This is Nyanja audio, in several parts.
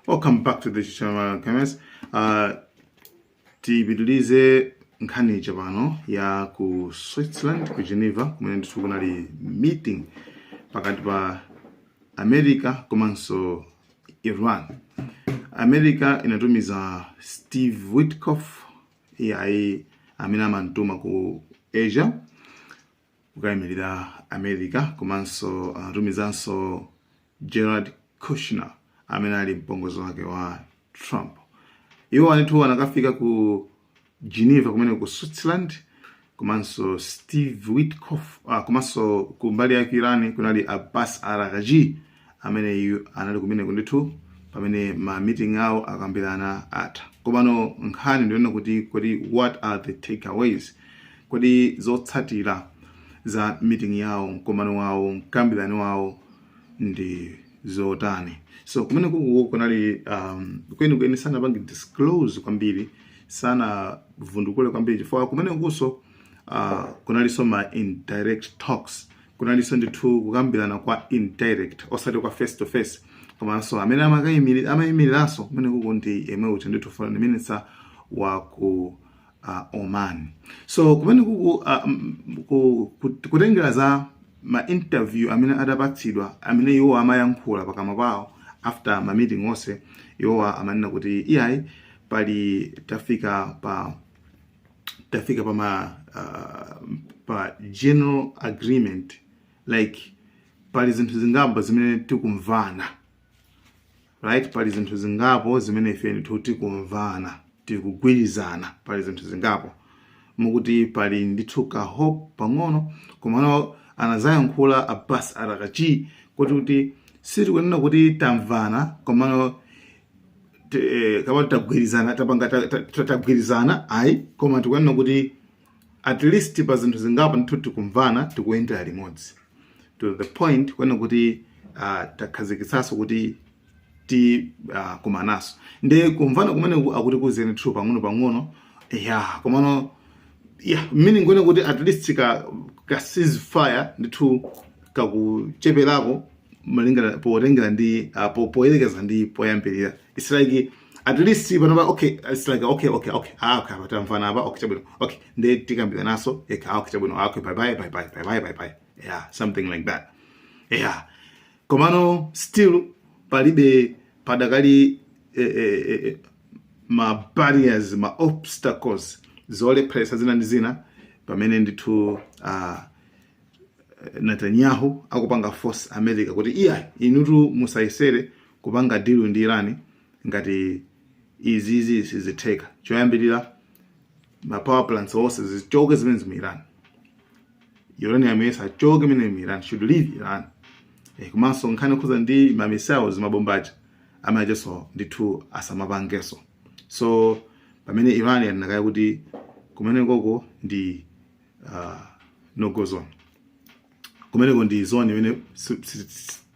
Welcome back to the channel, Chemist. Tipitilize nkhani pano ya ku Switzerland, ku Geneva, kumene ndithu kunali meeting pakati pa America komanso Iran. America inatumiza Steve Witkoff, iyayi, amene amamtuma ku Asia kukayimirira America, komanso anatumizanso Jared Kushner, amene ali mpongozi wake wa Trump. Iwo anithu anakafika ku Geneva kumene ku Switzerland, komanso Steve Witkoff, komanso ku mbali ya Iran kunali Abbas Araghchi, amene iyu anali kumeneko ndithu pamene ma meeting awo akambirana atha. Komano nkhani ndiyona kuti what are the takeaways? Kodi zotsatira za meeting yawo, mkomano wawo, mkambirano wawo ndi zotani? So kumene kuku kunali kwenikweni sanapange disclose kwambiri, sanavundukule kwambiri, chifukwa kumene kuso kunalinso ma indirect talks, kunalinso ndithu kukambirana kwa indirect, osati kwa face to face. Komanso amene amayimiriranso kumene kuku ndi yemwe uja ndithu foreign minister wa ku Oman. So kumene kuku kutengera za ma interview amene adapatsidwa, amene iwo amayankhula pakamwa pawo after ma meeting onse, iwowa amanena kuti iyayi, pali tafika pa pa general agreement, like pali zinthu zingapo zimene tikumvana, right? Pali zinthu zingapo zimene ife ndithu tikumvana, tikugwirizana. Pali zinthu zingapo mukuti pali ndithu ka hope pang'ono. Komano anazayankhula Abbas Araghchi kuti sitikunena kuti tamvana, komano kama tagwirizana, tapanga tagwirizana ayi, koma tikuyenera kuti at least pa zinthu zingapo ndithu tikumvana, tikuyendera limodzi, to the point kuena kuti takhazikitsanso kuti ti kumanaso ndi kumvana kumene akuti kuzeni ndithu pang'ono pang'ono ya. Komano yeah, meaning kuena kuti at least ka ceasefire ndithu kakucheperako malingana potengera ndi poyerekeza ndi poyambirira. It's like at least panopa, okay, it's like okay, ah, okay, apa tamvana apa, okay, chabwino, okay, ndi tikambira naso, okay, ah, okay, chabwino, ah, okay, bye bye bye bye bye bye bye bye, yeah, something like that, yeah. Komano still palibe, padakali ma barriers, ma obstacles, zolepheresa zina ndi zina, pamene ndithu Netanyahu akupanga force America kuti iya, inutu musayesere kupanga deal ndi Iran ngati izizi sizitheka. Choyambirira, ma power plants onse zichoke zimene mu Iran, uranium yese achoke imene mu Iran, should leave Iran. Komanso nkhani yokhuza ndi ma missiles, mabombaja amacheso ndithu asamapangeso. So pamene Iran yanakaya kuti kumene koko ndi no go zone, kumeneko ndi zone imene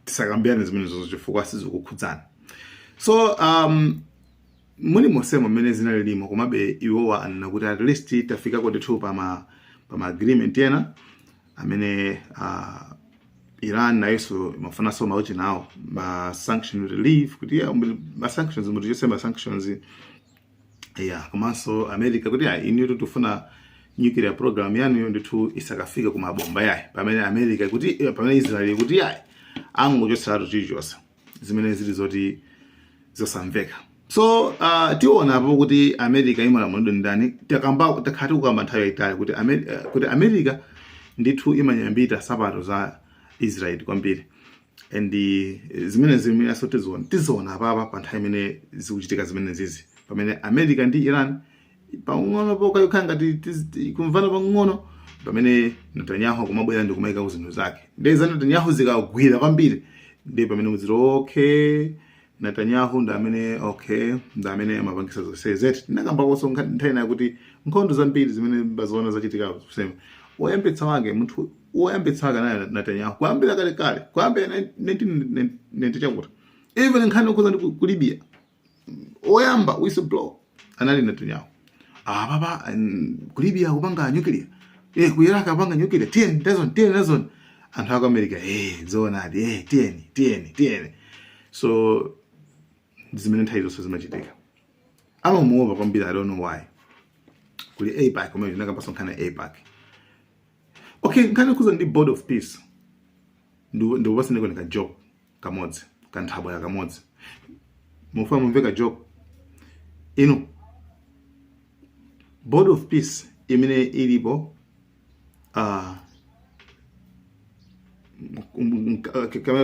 tisakambirane zimenezo chifukwa sizikukhudzana. So muli mosemo mmene zinalilimo, komabe iwowa anena kuti at least tafikako ndithu pama agreement ena amene Iran nayonso imafunanso mauchi nawo ma sanction relief, kuti yeah, ma sanctions mutichose ma sanctions, yeah. Komanso America kuti yeah, inu tifuna nuclear program yanuyo ndithu isakafika ku mabomba yayi, pamene America kuti pamene Israel kuti yayi, angochotseratu chilichonse, zimene zili zoti zosamveka. So tionapo kuti America imalamulidwa ndani. Takamba, takhala tikukamba nthawi yayitali kuti kuti America ndithu imanyambita sapato za Israel kwambiri, and zimene zimenenso tiziona apapa pa nthawi imene zikuchitika zimene zizi, pamene America ndi Iran pang'ono pokayokhala ngati kumvana pang'ono, pamene Netanyahu akumabwera ndi kumayika zinthu zake. Ndi za Netanyahu zikagwira kwambiri, ndi pamene muziti okay, Netanyahu ndi amene, okay, ndi amene amapangisa zonsezi. Tinakambakonso nthawi inayo kuti nkhondo zambiri zimene baziona zachitika kusema woyambitsa wake, munthu woyambitsa wake naye Netanyahu, kuyambira kalekale, kuyambira 1990 chakuti even nkhani yokhuza ndi ku Libya, oyamba whistleblower anali Netanyahu. Ah, papa ku Libya kupanga nuclear, ku Iraq kupanga nuclear, tiyeni tazon, tiyeni tazon anthu aku America, zoonadi, tiyeni tiyeni tiyeni. So Ndi zimene nthawi zonse zimachitika. Amamuopa kwambiri, I don't know why. Kuli AIPAC kumene ndinakambanso nkhani ya AIPAC. Okay, nkhani yokhuza ndi Board of Peace, ndikupaseni ka joke kamodzi, kanthabwala kamodzi. Mufuna mumve ka joke inu? Board of Peace imene ilipo, kama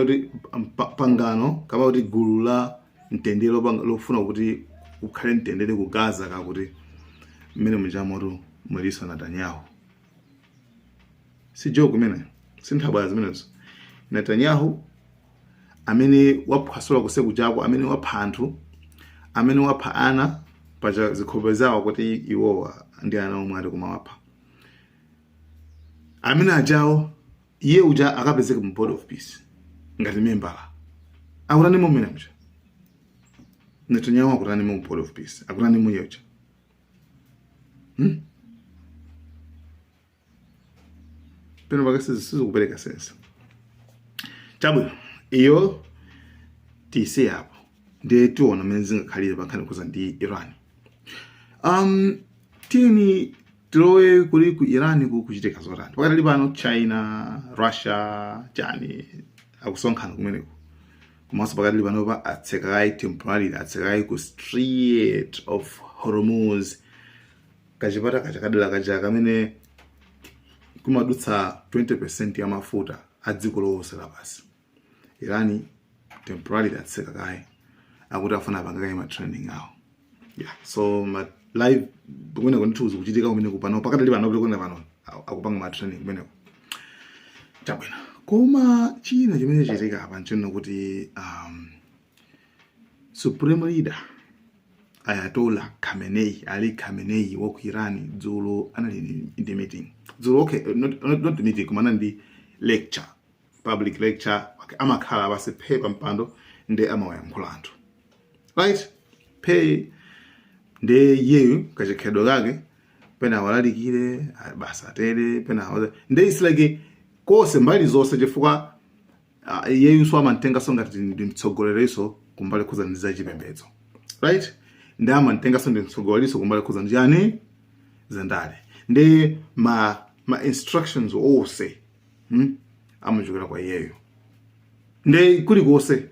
kuti pangano, kama kuti gulu la mtendere lofuna kuti kukhale mtendere ku Gaza, kakuti mmene mujamotu muliso Netanyahu. Si joke imene, si nthabwala zimenezo. Netanyahu amene waphwasula kuseku chako, amene wapha anthu, amene wapha ana pacha zikhope zawo kuti iwowa ndi ana omwe ali kumawapha amene ajawo, iye uja akapezeka mu Board of Peace ngati membala. Akutani mmene muja Netanyahu? Akutani mu Board of Peace? Akutani mu iye uja? Peno pake sizikupereka sense. Chabwino, iyo tiyisiye apo, ndiye tiona mmene zingakhalire pa nkhani yokhuza ndi Iran. Tiyeni tilowe kuli ku Iran kuchitika zotani pakatali pano. China, Russia, chani, akusonkhana kumeneko. Komanso pakatali panopa atsekayi temporarily, atsekayi ku Strait of Hormuz, kachipata kacha kadera kaja kamene kumadutsa 20% ya mafuta a dziko lonse lapansi. Iran temporarily atseka kaye, akuti afuna apanga kaye ma training awo. Yeah, so ma live kumeneko ndithu zikuchitika kumeneko pano, pakatali pano, kuti pano akupanga ma training kumeneko. Chabwino, koma china chimene chitika apa nchonena kuti supreme leader Ayatollah Khamenei, Ali Khamenei wa ku Iran, dzulo anali ndi meeting dzulo. Okay, not meeting, koma anali ndi lecture, public lecture. Okay, amakhala basi phe pampando ndi amawayankhula anthu, right? Phe ndi iyeyo kachikhalidwe kake, pena awalalikire, ah, basi atere, pena ndi it's like konse mbali zonse, chifukwa iyeyunso amamtenganso ngati ndi mtsogoleriso kumbali khuza ndi zachipembedzo, right? Ndi amamtenganso ndi mtsogoleriso kumbali khuza ndi chani, zandale. Ndi ma instructions onse, Amachokera kwa iyeyo ndi kulikonse.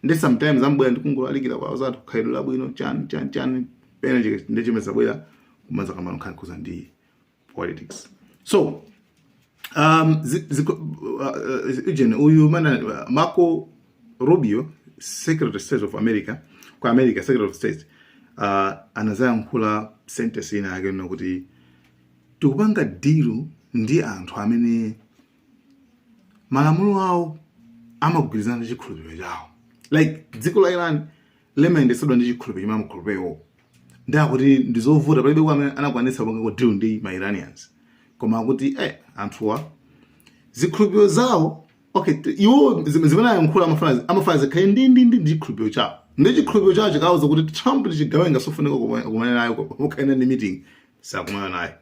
Ndi sometimes ambwera ndi kungolalikira kwa zathu khalidwe labwino, chani chani chani, pena ndi chimezabwera kumaza kamano nkhani khuza ndi politics. So ujeni uyu mana Marco Rubio, Secretary of State of America, kwa America Secretary of State, anazayankhula sentence ina yake ino kuti tikupanga deal ndi anthu amene malamulo awo amagwirizana ndi chikhulupiriro chawo. Like dziko la Iran limayendetsedwa ndi chikhulupiriro chimene amakhulupirira. Ndi akuti ndizovuta, palibe kwa amene anakwanitsa kupanga deal ndi ma Iranians, koma akuti anthuwa zikhulupiriro zawo, okay, iwo zimene ayankhula amafuna zikhale ndi chikhulupiriro chawo. Ndi chikhulupiriro chawo chikawuza kuti Trump ndi chigawenga, sofunika kumana naye, kukhale ndi meeting, sakumana naye.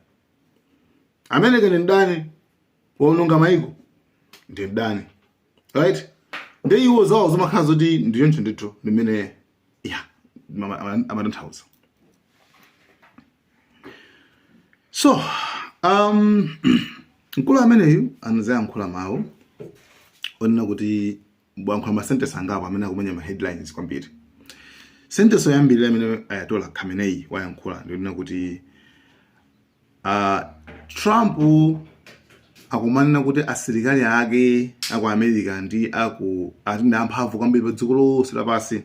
America ndi mdani, waononga maiko, ndi mdani, right? Ndi iwo zawo zimakhala zoti ndi choncho ndithu, ndimene ya amatanthauza. So mkulu ameneyu anazayankhula mawu onena kuti, wayankhula ma sentence angapo amene akumenya ma headlines kwambiri. Sentence yoyambirira imene Ayatollah Khamenei wayankhula ndionena kuti Trump akumanena kuti asilikali ake aku America ndi aku ati ndi amphamvu kwambiri pa dziko lonse lapansi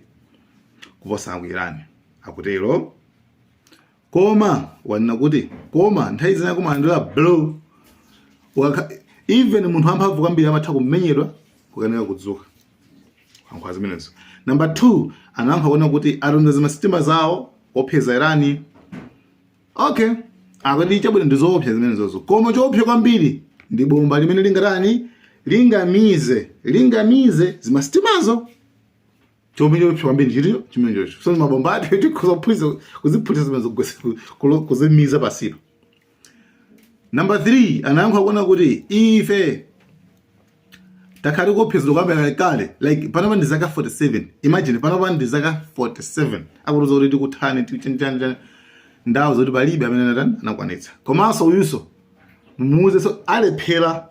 kuposa aku Iran, akutero. Koma wanena kuti koma nthawi zina kumalandira blow. Even munthu amphamvu kwambiri amatha kumenyedwa kukanika kudzuka. Wayankhula zimenezo. Number 2, anayankha kuona kuti atumiza masitima zawo opseza Irani. Okay, akuti chabwino, ndi zoopsa zimenezozo, koma choopsa kwambiri ndi bomba limene lingatani, lingamize zimasitimazo. Chomwe choopsa kwambiri chiticho chimenechocho. So mabomba athu tikhoza kuphulitsa, kuziphulitsa zimenezo, kuzimiza pasipo. Number 3, anayankha kuona kuti ife Takhala tikuopsezedwa kuyambira kale. Like panopa ndi zaka 47. Imagine panopa ndi zaka 47. Akutiuza kuti tikuthani tichani chani. Ndawo zoti palibe amene anatani anakwanitsa. Komanso uyuso mumuuze so alephera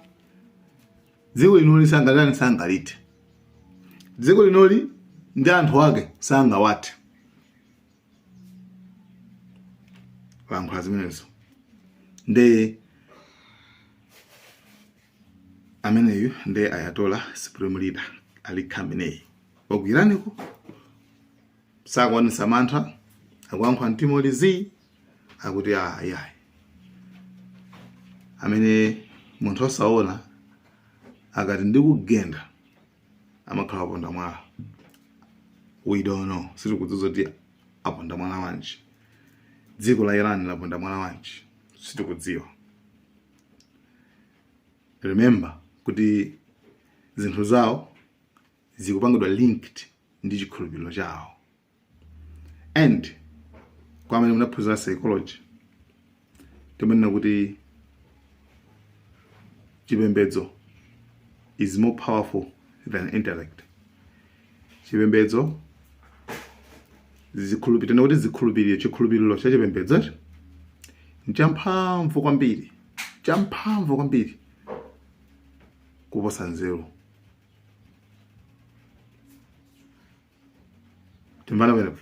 dziko linoli sangatani sangalithe. Dziko linoli ndi anthu ake sangawathe. Wayankhula zimenezo. Nde ameneyu ndi Ayatollah Supreme Leader Ali Khamenei wa ku Iraniko sakuonetsa mantha akuyankhula mtima uli zii akuti ayi ayi amene munthu osaona akati ndikugenda amakhala aponda mwala we don't know sitikudziwa kuti aponda mwala wanji dziko la Iran laponda mwala wanji sitikudziwa remember kuti zinthu zawo zikupangidwa linked ndi chikhulupiriro chawo and kwa amene munaphunzira psychology timanena kuti chipembedzo is more powerful than intellect chipembedzo zikhulupiriro kuti zikhulupiriro chikhulupiriro cha chipembedzo nchamphamvu kwambiri champhamvu kwambiri kuposa nzeru timvana pamenepo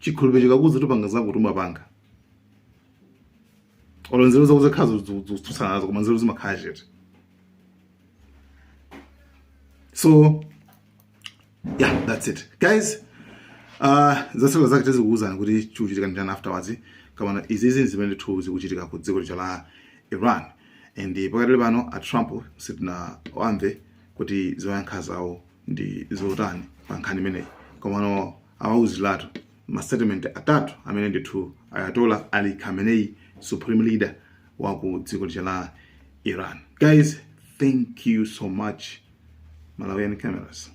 chikhulupiriro chikakuuza kuti panga zakuti umapanga olo nzeru zako zakhala zikutsutsana nazo koma nzeru zimakhala chete so yeah that's it guys zotsatira zake tizikuwuzani kuti chikuchitika ndi chani afterwards kamana izizi zimene ndithu zikuchitika ku dziko lija la Iran and pakatili pano a Trump sitinawamve kuti zoyankha zawo ndi zotani pa nkhani imeneyi komano awawuziratu ma statement atatu amene ndithu Ayatollah Ali Khamenei supreme leader wa ku dziko lija la Iran guys thank you so much Malawian cameras.